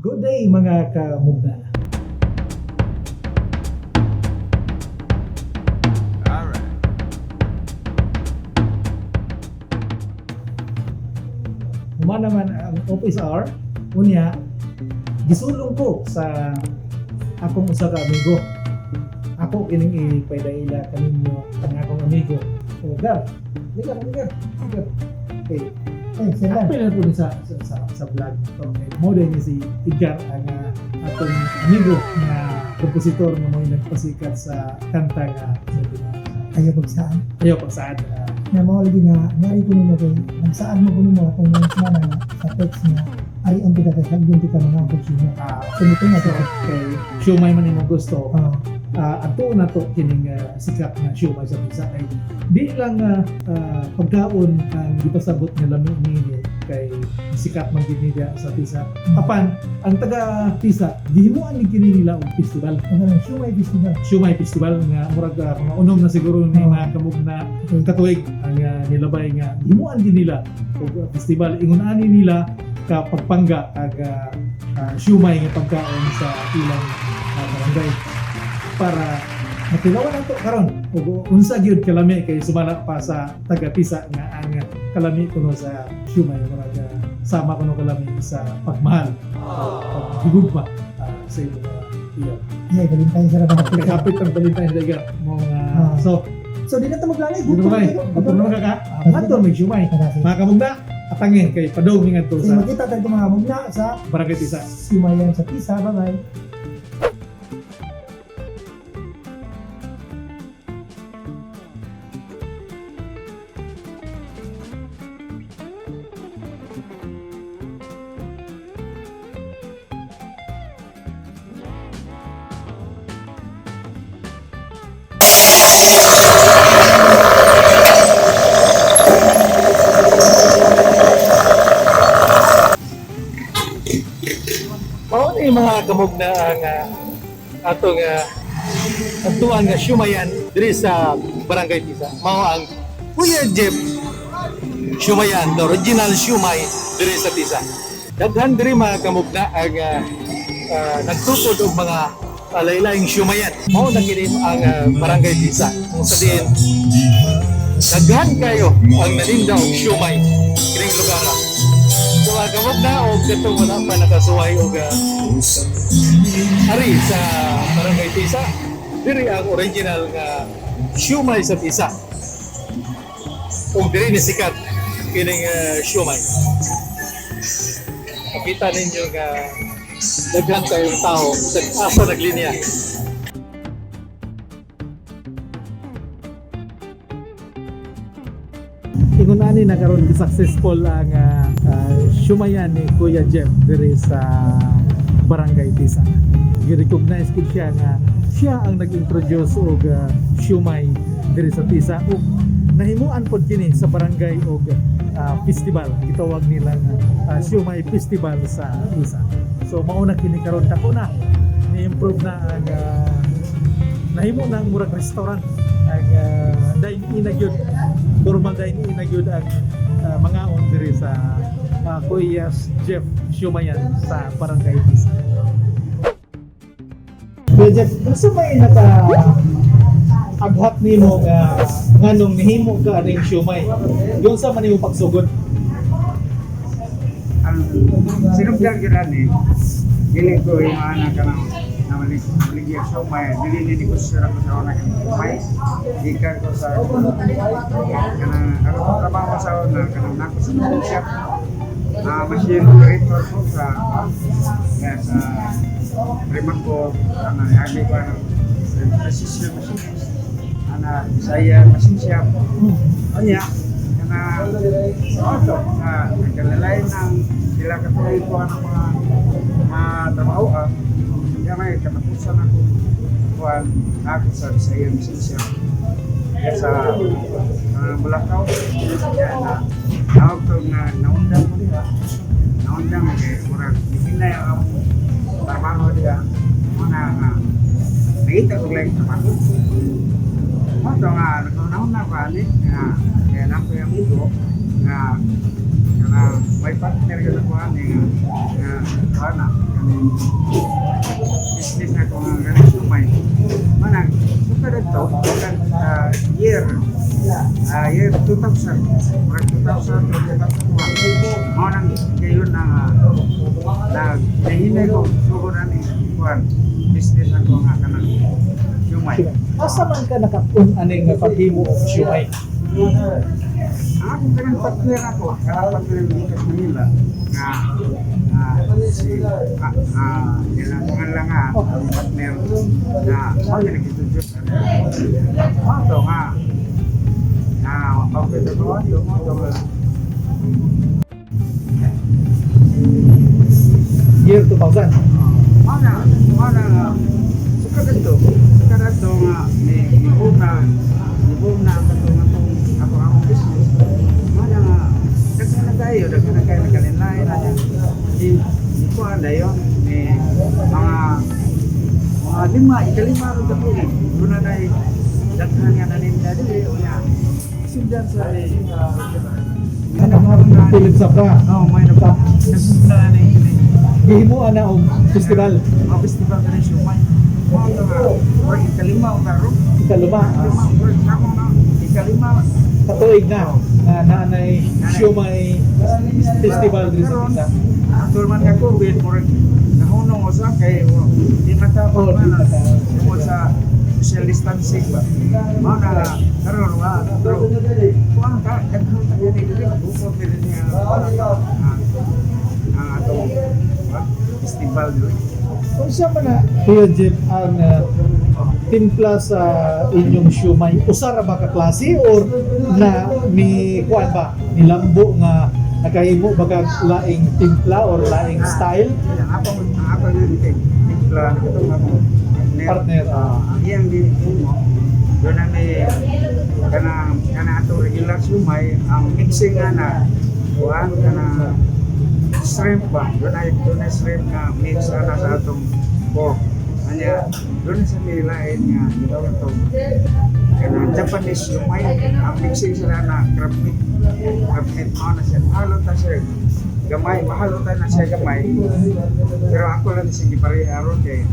Good day, mga kamugna. Alright. Huma naman ang office hour, unya gisulong ko sa akong usa ka amigo. Ako kining ipaidaila kaninyo ang akong amigo. O Gar, ligar, ligar, ligar. Okay. Ay, sila. Ako na po ni sa vlog to. Okay. Mo din ni si Igar ang atong amigo nga kompositor nga mo'y nagpasikat sa kanta nga Ayaw pagsaad. Ayaw Pagsaad. Nga mao lagi nga ngari ko nimo kay nagsaad mo ko nimo akong mga semana nga sa text nga ari ang tika kay hagyon tika mga ang pagsumo. Ah, So nito nga so, to. kay siomay man imong gusto, Ah, ato na to kining sikat nga siomay sa Tisa kay di lang pagkaon ang gipasabot nga lami niini kay sikat man gid niya sa Tisa. Apan ang taga Tisa gihimuan ni kini nila og festival. Ang kanang Siomai Festival. Siomay Festival nga murag mga unom na siguro ni Oo. mga kamugna katuig ang nilabay nga gihimuan gid nila og festival. Ingon ani nila ka pagpangga ag siomay nga pagkaon sa ilang barangay para matilawan nato karon ug unsa gyud kalami kay sumala pa sa taga Tisa nga ang kalami kuno sa siomay murag sama kuno kalami sa pagmahal, paghigugma sa imong mga iya. Yeah, Valentine sa rabang. Kay hapit ang Valentine's Day ga mo nga so So di na to maglalay. dito Gutom ba na kayo. gutom naman ka ka ato may siomay, mga kamugna, atangin kay padong mi ngadto So sa magkita tayo mga mugna sa Barangay Tisa. Siumayan sa Tisa. Bye-bye. Mao ni mga kamugna ang atong atuan nga siumayan diri sa Barangay Tisa. Mao ang Kuya Jeff Siumayan, the original siumay diri sa Tisa. Daghan diri, mga kamugna, ang nagtukod og mga laylayng siumayan. Mao na kini ang Barangay Tisa. Kung sa diin daghan kayo ang naninda og siumay kining lugar. So mga kamugna, og katong wala pa nakasuway og ari sa Barangay Tisa, diri ang original nga siumay sa Tisa. Ug diri ni sikat kining siumay. Makita ninyo nga daghan kayong tao sa asa naglinya. Ingon ani na karon successful ang siumayan ni Kuya Jeff diri sa Barangay Tisa. Gi-recognize gid siya nga siya ang nag-introduce og siumay diri sa Tisa ug nahimuan pod kini sa barangay og festival, gitawag nila nga Siumay Festival sa Tisa. So mao na kini karon, dako na ni-improve na ang nahimo na ang murag restaurant, ang dine-in na gyud, formal dine-in na gyud ang mangaon diri sa Kuya Jeff Siumayan sa Barangay Tisa. Kuya Jeff, unsa may naka aghat nimo nga nganong nihimo ka aning siumay? Yung sa man nimo pagsugod? Ang sinugdan gyud ani dili ko yung ana kanang namalik maligya sa may dili ni negosyo ra ko sa una kanang may gikan ko sa kanang ako trabaho sa una kanang nako sa shop, machine operator ko sa nga sa prima ko ana agi ko ana precision machinist ana Bisaya machine shop. Onya, kana auto na nagkalalay ng sila katuloy ko ang mga trabaho ah. Kaya may katapusan ako kuan ako sa Bisaya Mission Shop. Kaya sa Bulacau, kaya na tawag ko nga naundang ko diha. Naundang kay murag gihinay ang among trabaho diha. Mga nga nakita ko lang trabaho. Mo nga nagkaroon na pa ani nga kaya na ko yung amigo nga kana may partner ka sa kuan nga nga ana kani Business na ko nga kanang siomay. Manang sukad to kan year 2000, murag 2000 to 2001. Mao nang gayon na na nahinay ko sugod ani kuan business ako nga kanang siomay. Asa man ka nakatun ani nga paghimo og siomay? Ang akong kanang partner ako, kanang partner dito sa Manila, nga si ilang nga lang nga partner na ako yung nag-introduce. Mao to nga na okay to to mao to nga. Year 2000. Mao na nga suka dito nga ni boom na ang katong akong ako akong business. Mao na nga daghan na kayo nagkalinlain na niya. Di kuan dayon ni mga lima, ikalima ron ka tuig. Doon na na'y daghan nga naninda dili unya. Sindan sa ni may nagharon na Philip Sabra. Oh, may nagpla na ni Gihimuan na og festival. Mga festival ka rin siomay. Mao to nga, murag ikalima o karon. Ikalima. Ikalima, murag ako na. Ikalima. Katuig na na naanay siomay festival diri sa Tisa. After man nga COVID, murag nahunong o sa kay di mata Oh, di mata. Tungod sa social distancing ba. Mao na karon nga pero kuan ka daghan ta gani dili bukod dili niya ang atong festival dili. Unsa man na Kuya Jeff ang timpla sa inyong siomay? Usa ra ba ka klase or na mi kuan ba? Nilambo nga nakahimo ba kag laing timpla or laing style? Ang ako yun kay timpla katong akong partner. Partner. Ang iyang ginhimo doon na may kanang kanang atong regular siomay ang mixing nga na kuan kanang shrimp ba doon ay shrimp nga mix ana sa atong pork anya doon sa may lain nga gitawag to kanang Japanese siomay ang mixing sila na crab meat, crab meat mao na siya mahalo ta siya gamay, mahalo ta na siya gamay, pero ako lang sige pareha ron kay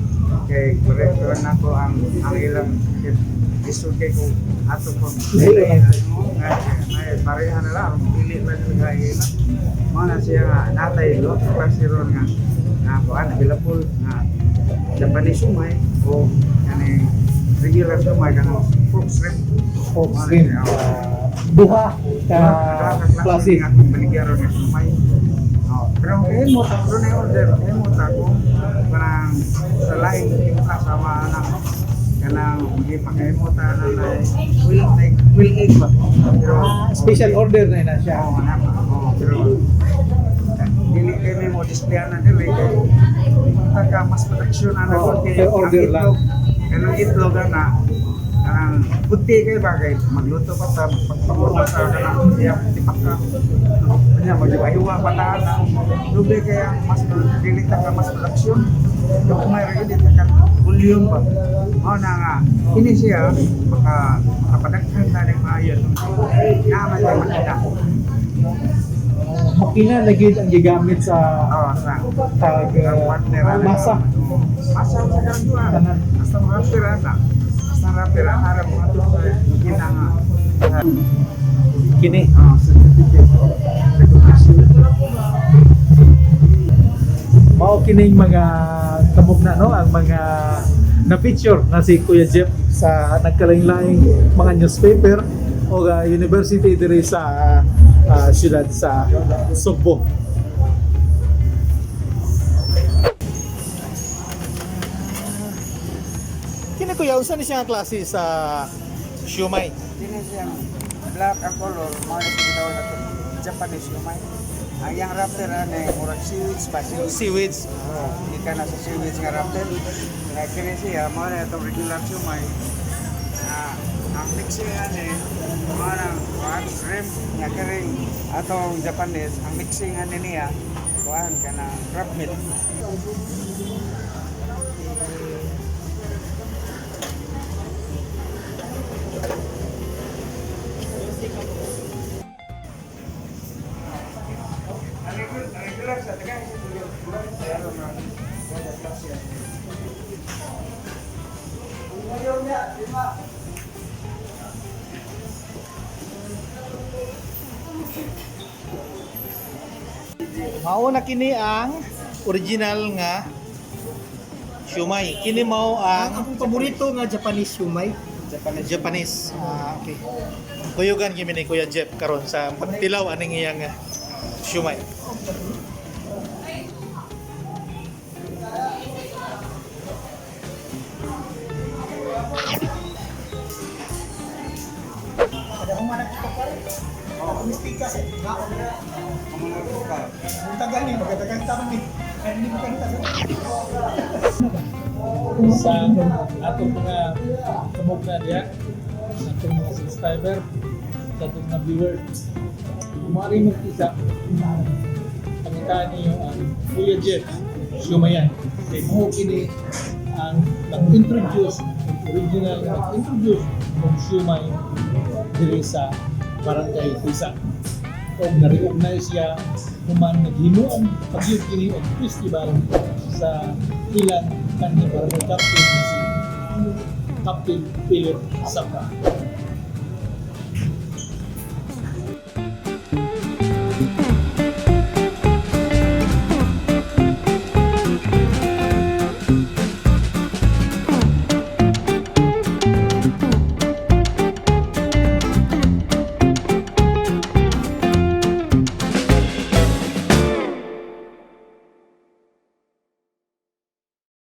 kay pareha na ako ang ilang isod kay kung ato kung nga may pareha na lang pili lang nila ila mao na siya nga natay lo klase ron nga nga kuan available nga Japanese sumay o kani regular sumay kanang pork shrimp. Pork shrimp. Duha ka klase. Nga akong baligya ron nga sumay. Oh, pero kay mo ta ron ay order kay mo ta ko parang sa laing timpla sama na kanang hindi pa kay mo ta na na will like will egg ba pero Special order na ina siya. Oo, na oo, pero dili kay mo display na dili kay ta ka mas production ana Oo, ko kay per order ang lang. itlog kanang itlog ana kanang puti kay ba kay magluto pa ta magpagpakulo ta kanang iya tipak ka kanya maghiwa pa ta ana lubi kay ang mas dili ta ka mas production may ra gyud ta ka volume ba mao na nga kini siya maka makapadaghan ta ning maayo naman kay makita. Makina na gid ang gigamit sa Oo, sa pag ang partner ana. masa. Oo. Masa sa karang Tanan. Basta mga rapper ana. Basta rapper ana ra mga to sa gina nga. Kini. Ah, certificate of recognition. Mao kining mga kamugna no ang mga na-feature na si Kuya Jeff sa nagkalaing-laing mga newspaper o university diri sa siyudad sa Sugbo. Kini kuya, unsa ni siya nga klase sa siomay? Kini siyang black ang color, mao na siya gitawag ato Japanese lumay. Ang iyang rapper ana murag seaweeds ba seaweeds. Seaweeds. Oo, gikan na sa seaweeds nga rapper. Kaya kini siya mao na itong regular sumay. Ah, ang mixing ani mao na kuan shrimp nga kiring atong Japanese ang mixing ani niya kuan kanang crab meat. Ang regular sa taga. Mao na kini ang original nga siomai. Kini mao Ang ang akong paborito nga Japanese siomai. Japanese. Japanese. Ah, okay. Kuyugan kimi ni Kuya Jeff karon sa pagtilaw aning iyang siomai. Kada humanag ko pare. Ako mistika sa ngaon na. Kamanag ka. Ang tagal ni magatagal tarong ni. Ay, hindi mo kanita sa. Sa atong mga kamugna diya, sa atong mga subscriber, sa atong mga viewer. Kumari mo isa, pangitaan niyo ang Kuya Jeff Siumayan. Kay mo kini ang nag-introduce, ang original na nag-introduce ng siomai diri sa Barangay Tisa. O na-recognize siya human naghimo ang pagyud kini og festival sa ilang kanhi barangay captain na si Captain Philip Sapra.